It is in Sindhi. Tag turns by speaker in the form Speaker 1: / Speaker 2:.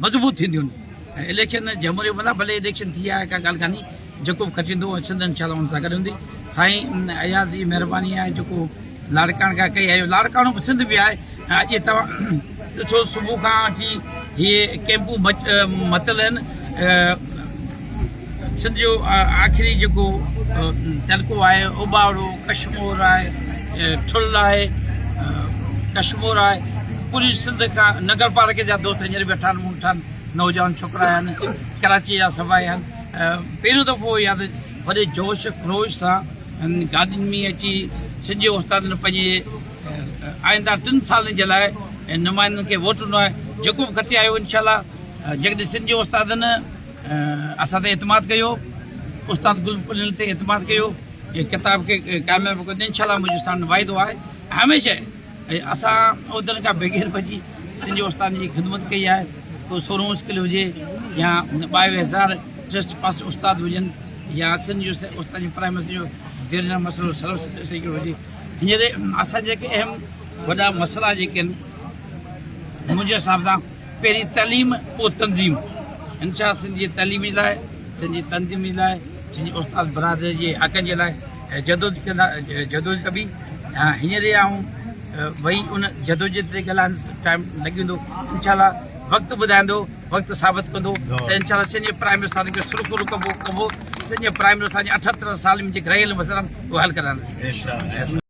Speaker 1: مضبوط ٿينديون ۽ اليڪشن جمهوري مطلب ڀلي اليڪشن ٿي آهي ڪا ڳالهه ڪانهي جيڪو به کٽيندو ۽ سنڌ انشاء الله ان سان گڏ هوندي سائين اياز جي مهرباني آهي جيڪو لاڙڪاڻي کان ڪئي آهي لاڙڪاڻو به سنڌ به آهي ۽ اڄ توهان ڏٺو صبح کان وٺي هي ڪيمپون متل آهن سنڌ جو آخري جيڪو تعلقو آهي اوٻاوڙو ڪشمور آهي ٺل آهي ڪشمور آهي پوري سنڌ کان ننگر پارڪ جا دوست هينئر ويٺا آهن مون وٺا نوجوان ڇوڪرا آهن ڪراچي جا سڀ آيا آهن پهريون دفعو يا ته وڏي جوش خروش سان گاڏين ۾ اچي سنڌ جي استادن پنهنجي آئنده ٽن سالن جي لاء نمائندن کي ووٽ ڏنو آهي جيڪو به کٽي آيو انشاء الله جيڪڏهن سنڌ جي استادن اسان تي اعتماد ڪيو استاد گل پليل تي اعتماد ڪيو ڪتاب کي ڪامياب ڪندو انشاء الله منهنجو ساڻن واعدو آهي هميشه ۽ اسان عهدن کان بغير بچي سنڌ جي استادن جي خدمت ڪئي آهي پوء سورهون اسڪول هجي يا 22 هزار ٽيسٽ پاس استاد هجن يا سنڌ جو استاد جي پرائمري جو دير جو مسئلو سروس هجي هينئر اسان جيڪي اهم وڏا مسئلا جيڪي آهن منهنجي حساب سان پهرين تعليم پوء تنظيم انشاء سنڌ جي تعليم جي لاء سنڌ جي تنظيم جي لاء سنڌ جي استاد برادري جي حقن جي لاء جدوجھد ڪندا جدوجھد ڪبي هينئر آئون وئي ان جدوجھد تي ڳالهائيندس ٽائيم لڳي ويندو انشاء الله وقت ٻڌائيندو وقت ثابت ڪندو ته انشاء الله سنڌ جي پرائمري استادن کي سرخرو ڪبو ڪبو سنڌ جي پرائمري استادن جي 78 سال ۾ جيڪي رهيل مسئلا آهن اهي حل ڪرائينداسين.